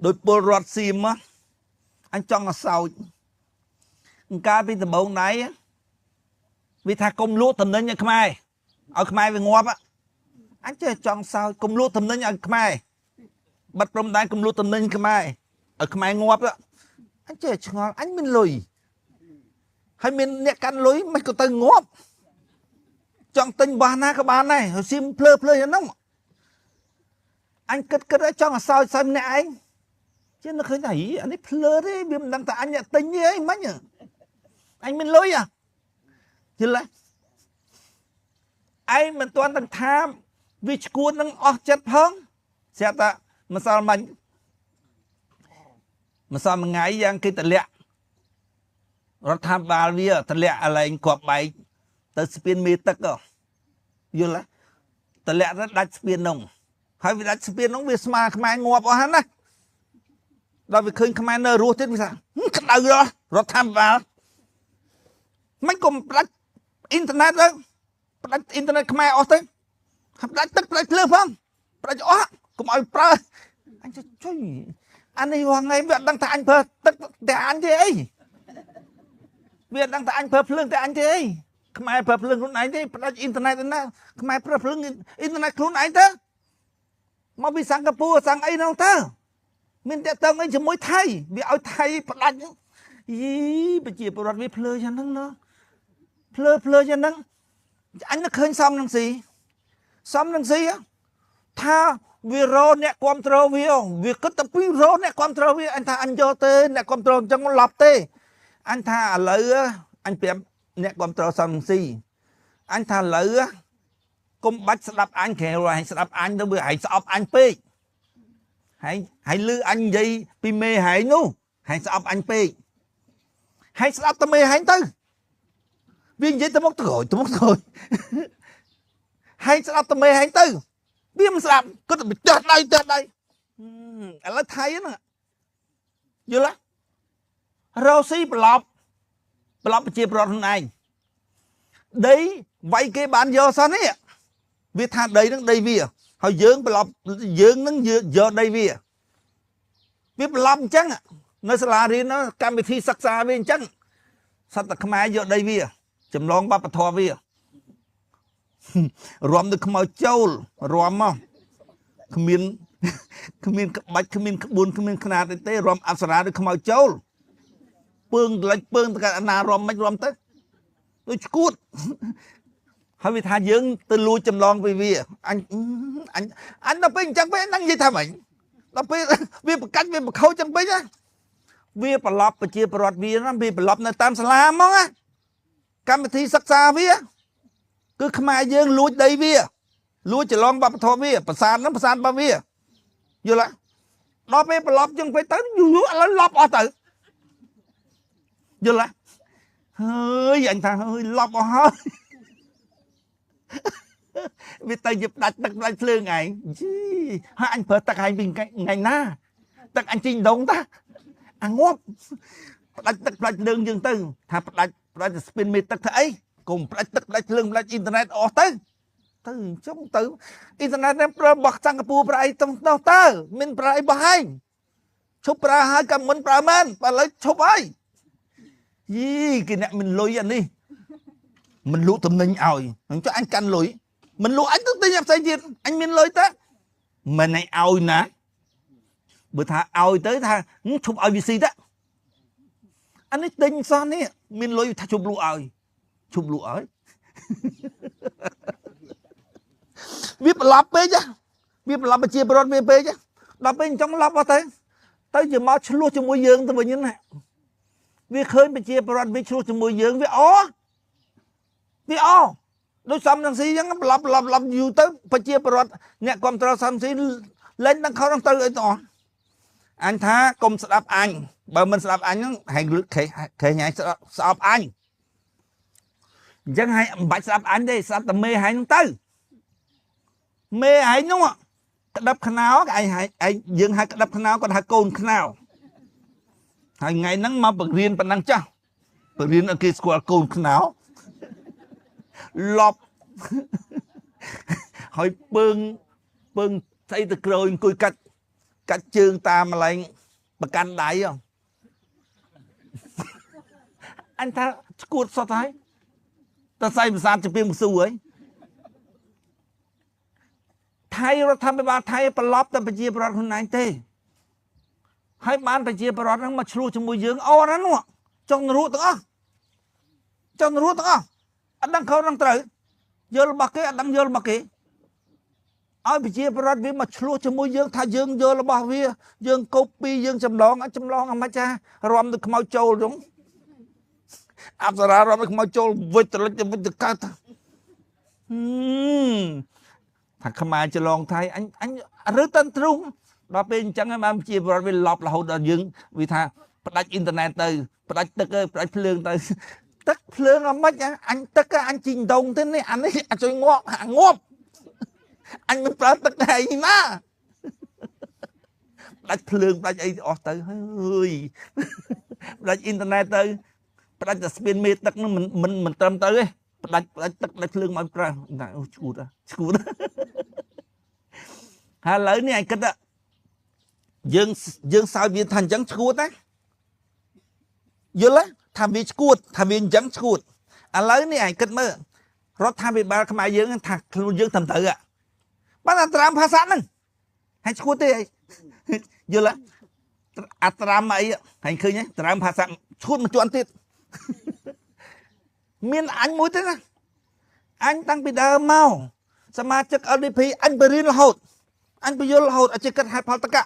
ដោយពលរដ្ឋសៀមអញចង់ឲ្យសោចកាលពីដំបូងដៃវាថាកុំលក់តំណែងឲ្យខ្មែរឲ្យខ្មែរវាងាប់អញចេះចង់សោចកុំលក់តំណែងឲ្យខ្មែរបិទព្រំដែនកុំលក់តំណែងខ្មែរឲ្យខ្មែរងាប់អញចេះឆ្ងល់អញមានលុយហើយមានអ្នកកាន់លុយមិនក៏ទៅងាប់ចង់ទិញបាសណាក៏បានដែរសៀមភ្លើភ្លើយ៉ាងហ្នឹងអញគិតគិតឲ្យចង់ឲ្យសោចសើម្នាក់ឯងជានឹកឃើញថាអានេះភ្លើទេវាមិនដឹងថាអញអ្នកទិញទេអីមិញអញមានលុយអាយល់ទេឯងមិនទាន់ទាំងថាវាឈួតនឹងអស់ចិត្តផងស្រាប់តែម្សិលមិញម្សិលមួយថ្ងៃយ៉ាងគេតម្លាក់រដ្ឋាភិបាលវាតម្លាក់អាឡែងគ្រាប់បែកទៅស្ពានមេទឹកយល់ទេតម្លាក់ទៅដាច់ស្ពាននោះហើយវាដាច់ស្ពាននោះវាស្មាខ្មែរងាប់អស់ហ្នឹងណាដល់វាឃើញខ្មែរនៅរស់ទៀតវាថាក្តៅរដ្ឋាភិបាលមិនកុំផ្ដាច់អ៊ីនធឺណិតទៅផ្ដាច់អ៊ីនធឺណិតខ្មែរអស់ទៅផ្ដាច់ទឹកផ្ដាច់ភ្លើងផងផ្ដាច់អស់កុំឲ្យប្រើអញជួយអានេះរាល់ថ្ងៃវាអត់ដឹងថាអញប្រើទឹកតែអញទេអីវាអត់ដឹងថាអញប្រើភ្លើងតែអញទេអីខ្មែរប្រើភ្លើងខ្លួនឯងទេផ្ដាច់អ៊ីនធឺណិតណាខ្មែរប្រើភ្លើងអ៊ីនធឺណិតខ្លួនឯងទៅមកពីសិង្ហបុរីសង្ហអីនោះទៅមានតេតងអីជាមួយថៃវាឲ្យថៃផ្ដាច់យីប្រជាពលរដ្ឋវាភ្លើយ៉ាងហ្នឹងណាភ្លើភ្លើយ៉ាងហ្នឹងអញនឹកឃើញសំនឹងស៊ីសំនឹងស៊ីថាវារអ្នកគ្រប់គ្រងវាវាគិតតែពីរអ្នកគ្រប់គ្រងវាអញថាអញយកទេអ្នកគ្រប់គ្រងអញ្ចឹងឡប់ទេអញថាឥឡូវអញប្រាប់អ្នកគ្រប់គ្រងសំនឹងស៊ីអញថាឥឡូវកុំបាច់ស្ដាប់អញក្រែឯងស្ដាប់អញទៅវាឯងស្អប់អញពេកហើយហើយលឺអញនិយាយពីមេហែងនោះហែងស្អប់អញពេកហើយស្ដាប់តែមេហែងទៅវានិយាយទៅមុខទៅក្រោយទៅមុខទៅក្រោយហែងស្ដាប់តែមេហែងទៅវាមិនស្ដាប់គាត់ទៅចាស់ដៃចាស់ដៃឥឡូវថៃហ្នឹងយល់ទេរ៉ូស៊ីប្រឡប់ប្រឡប់ប្រជាប្រដ្ឋខ្លួនឯងដីវាយគេបានយកសោះនេះវាថាដីហ្នឹងដីវាហើយយើងប្រឡប់យើងហ្នឹងយកដីវាវាប្រឡប់អញ្ចឹងនៅសាលារៀនកម្មវិធីសិក្សាវាអញ្ចឹងសត្វតែខ្មែរយកដីវាចម្លងវប្បធម៌វារំដូចខ្មោចចូលរំមកគ្មានគ្មានក្បាច់គ្មានក្បួនគ្មានខ្នាតទេរំអប្សរាដូចខ្មោចចូលពើងលិចពើងទៅអាណារំមិនរំទៅដូចឈួតហើយវាថាយើងទៅលួចចម្លងពីវាអញអញអញដល់ពេលអញ្ចឹងពេកហ្នឹងនិយាយថាម៉េចដល់ពេលវាប្រកាច់វាប្រខូចចឹងពេកណាវាប្រឡប់ប្រជាប្រដ្ឋវាណាវាប្រឡប់នៅតាមសាលាហ្មងណាកម្មវិធីសិក្សាវាគឺខ្មែរយើងលួចដីវាលួចច្រឡងវប្បធម៌វាប្រាសាទហ្នឹងប្រាសាទរបស់វាយល់ទេដល់ពេលប្រឡប់ចឹងពេកទៅយូរឥឡូវឡប់អស់ទៅយល់ទេហើយអញថាហើយឡប់អស់ហើយវាទៅជាផ្ដាច់ទឹកផ្ដាច់ភ្លើងឯងយីហើយអញប្រើទឹកឯងពីថ្ងៃណាទឹកអញជីងដងតាអាងាប់ផ្ដាច់ទឹកផ្ដាច់ភ្លើងយើងទៅថាផ្ដាច់ផ្ដាច់ស្ពានមេទឹកធ្វើអីកុំផ្ដាច់ទឹកផ្ដាច់ភ្លើងផ្ដាច់អ៊ីនធឺណិតអស់ទៅទៅអញ្ចឹងទៅអ៊ីនធឺណិតនេះប្រើរបស់សិង្ហបុរីប្រើអីទៅទៅមានប្រើអីរបស់ឯងឈប់ប្រើហើយកាលមុនប្រើមែនបើឥឡូវឈប់ហើយយីគេអ្នកមានលុយអានេះមិនលក់តំណែងឲ្យអញ្ចឹងអញកាន់លុយមិនលក់អញទៅទិញផ្សេងទៀតអញមានលុយតើមិនឲ្យឲ្យណាបើថាឲ្យទៅថាឈប់ឲ្យវាស៊ីទៅអានេះទិញសោះនេះមានលុយថាឈប់លក់ឲ្យឈប់លក់ឲ្យវាប្រឡប់ពេកវាប្រឡប់ប្រជាប្រដ្ឋវាពេកដល់ពេលអញ្ចឹងឡប់អស់ទៅទៅជាមកឆ្លោះជាមួយយើងទៅវិញណាវាឃើញប្រជាប្រដ្ឋវាឆ្លោះជាមួយយើងវាអវាអដូចសំរងស៊ីអញ្ចឹងប្រឡប់ប្រឡប់ប្រឡប់យូរទៅប្រជាប្រដ្ឋអ្នកគ្រប់គ្រងសំស៊ីលែងដឹងខុសដឹងត្រូវអីទាំងអស់អញថាកុំស្ដាប់អញបើមិនស្ដាប់អញហ្នឹងហែងខេខេញឯងស្អប់អញអញ្ចឹងហែងមិនបាច់ស្ដាប់អញទេស្ដាប់តែមេហែងហ្នឹងទៅមេហែងនោះក្តាប់ខ្នោឯងឯងយើងហៅក្តាប់ខ្នោគាត់ហៅកូនខ្នោហើយថ្ងៃហ្នឹងមកបង្រៀនប៉ុណ្ណឹងចាស់បង្រៀនឲ្យគេស្គាល់កូនខ្នោឡប់ហើយពើងពើងស្អីទៅក្រោយអង្គុយកាត់ កាច់ជើងតាមកលែងប្រកាន់ដៃហ៎អញថាឈួតសុទ្ធហើយតសៃប្រាសាទជាពីមស៊ូហើយថៃរដ្ឋាភិបាលថៃប្រឡប់តែប្រជាប្រដ្ឋខ្លួនឯងទេហើយបានប្រជាប្រដ្ឋហ្នឹងមកឆ្លោះជាមួយយើងអូណាស់នោះចង់នរកទាំងអស់ចង់នរកទាំងអស់អត់ដឹងខុសនឹងត្រូវយល់របស់គេអត់ដឹងយល់របស់គេឲ្យប្រជាប្រដ្ឋវាមកឆ្លោះជាមួយយើងថាយើងយល់របស់វាយើងកូពីយើងចម្លងចម្លងអាម៉េចចារំទៅខ្មោចចូលចឹងអប្សរារំទៅខ្មោចចូលវិចត្រលិចវិចទៅកើតថាខ្មែរច្លងថៃអញអញឬតិនទ្រុងដល់ពេលអញ្ចឹងហើយបានជាប្រដ្ឋវាឡប់រហូតដល់យើងវាថាផ្ដាច់អ៊ីនធឺណិតទៅផ្ដាច់ទឹកទៅផ្ដាច់ភ្លើងទៅទឹកភ្លើងអាម៉េចអញទឹកអញជីងដងទៅនេះអានេះអាចជួយងាប់អាងាប់អញមិនប្រើទឹកឯងណាផ្ដាច់ភ្លើងផ្ដាច់អីអស់ទៅហើយផ្ដាច់អ៊ីនធឺណិតទៅផ្ដាច់តែស្ពានមេទឹកហ្នឹងមិនមិនមិនត្រឹមត្រូវទេផ្ដាច់ផ្ដាច់ទឹកផ្ដាច់ភ្លើងមកប្រើអូឈួតឈួតហើយឥឡូវនេះឯងគិតយើងយើងសើចវាថាអញ្ចឹងឈួតណាយល់ទេថាវាឈួតថាវាអញ្ចឹងឈួតឥឡូវនេះឯងគិតមើលរដ្ឋាភិបាលខ្មែរយើងថាខ្លួនយើងត្រឹមត្រូវបានអាត្រាមភាសាហ្នឹងហើយឈួតទេយល់ទេអាត្រាមអីហើយឃើញទេត្រាមភាសាឈួតមួយជាន់ទៀតមានអញមួយទេណាអញតាំងពីដើមមកសមាជិក LDP អញបរៀនរហូតអញបយល់រហូតអត់ចេះគិតហេតុផលតកៈ